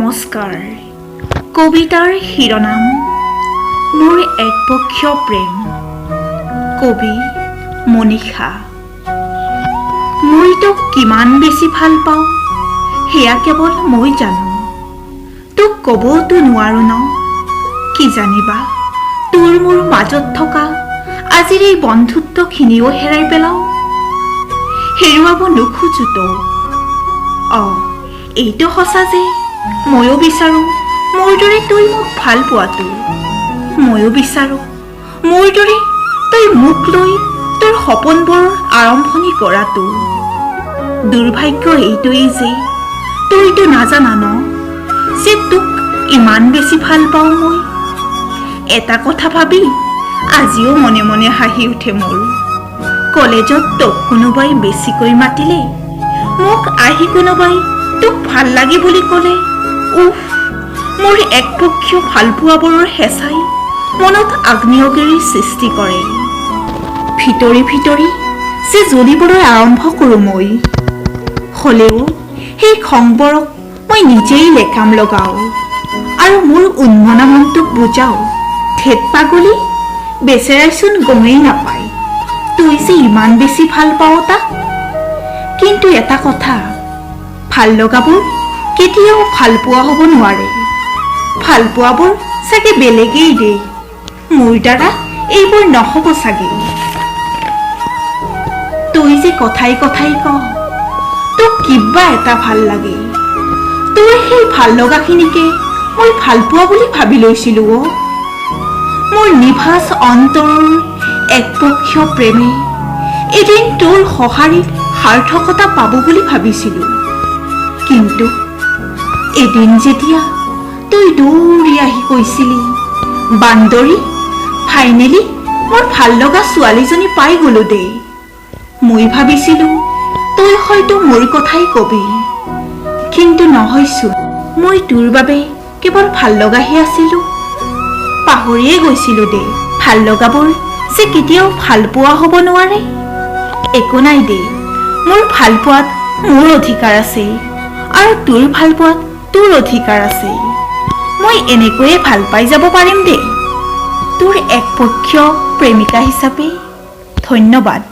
নমস্কাৰ। কবিতাৰ শিৰোনাম মোৰ একপক্ষীয় প্ৰেম। কবি মনীষা। মই তোক কিমান বেছি ভাল পাওঁ, সেয়া কেৱল মই জানো। তোক ক'বওতো নোৱাৰো ন। কি জানিবা তোৰ মোৰ মাজত থকা আজিৰ এই বন্ধুত্বখিনিও হেৰাই পেলাওঁ। হেৰুৱাব নোখোজো তোক। এইটো সঁচা যে ময়ো বিচাৰোঁ মোৰ দৰে তই মোক ভাল পোৱাটো। ময়ো বিচাৰোঁ মোৰ দৰে তই মোক লৈ তোৰ সপোনবোৰ আৰম্ভণি কৰাটো। দুৰ্ভাগ্য এইটোৱেই যে তইতো নাজানা ন যে তোক ইমান বেছি ভাল পাওঁ মই। এটা কথা ভাবি আজিও মনে মনে হাঁহি উঠে মোৰ। কলেজত তোক কোনোবাই বেছিকৈ মাতিলে, মোক আহি কোনোবাই তোক ভাল লাগে বুলি ক'লে, উফ, মোৰ একপক্ষীয় ভালপোৱাবোৰৰ হেঁচাই মনত আগ্নেয়গিৰিৰ সৃষ্টি কৰে। ভিতৰি ভিতৰি যে জ্বলিবলৈ আৰম্ভ কৰোঁ মই। হ'লেও সেই খংবোৰক মই নিজেই লেকাম লগাওঁ আৰু মোৰ উন্মনা মনটোক বুজাওঁ, ধেত পাগলী, বেচেৰাইচোন গমেই নাপায় তই যে ইমান বেছি ভাল পাৱ তাক। কিন্তু এটা কথা, ভাল লগাবোৰ কেতিয়াও ভাল পোৱা হ'ব নোৱাৰে। ভাল পোৱাবোৰ চাগে বেলেগেই দেই, মোৰ দ্বাৰা এইবোৰ নহ'ব চাগে। তই যে কথাই কথাই ক তোক কিবা এটা ভাল লাগে, তোৰ সেই ভাল লগাখিনিকে মই ভাল পোৱা বুলি ভাবি লৈছিলো। অ', মোৰ নিভাঁজ অন্তৰৰ একপক্ষীয় প্ৰেমে এদিন তোৰ সঁহাৰিত সাৰ্থকতা পাব বুলি ভাবিছিলো। কিন্তু এদিন যেতিয়া তই দৌৰি আহি কৈছিলি, বান্দৰী, ফাইনেলি মোৰ ভাল লগা ছোৱালীজনী পাই গলো দেই, মই ভাবিছিলো তই হয়তো মোৰ কথাই কবি। কিন্তু নহয়চোন, মই তোৰ বাবে কেৱল ভাল লগাহে আছিলো। পাহৰিয়ে গৈছিলো দেই, ভাল লগাবোৰ যে কেতিয়াও ভাল পোৱা হ'ব নোৱাৰে। একো নাই দেই, মোৰ ভাল পোৱাত মোৰ অধিকাৰ আছে আৰু তোৰ ভাল পোৱাত তোৰ অধিকাৰ আছে। মই এনেকৈয়ে ভাল পাই যাব পাৰিম দেই। তোৰ একপক্ষীয় প্ৰেমিকা হিচাপে ধন্যবাদ।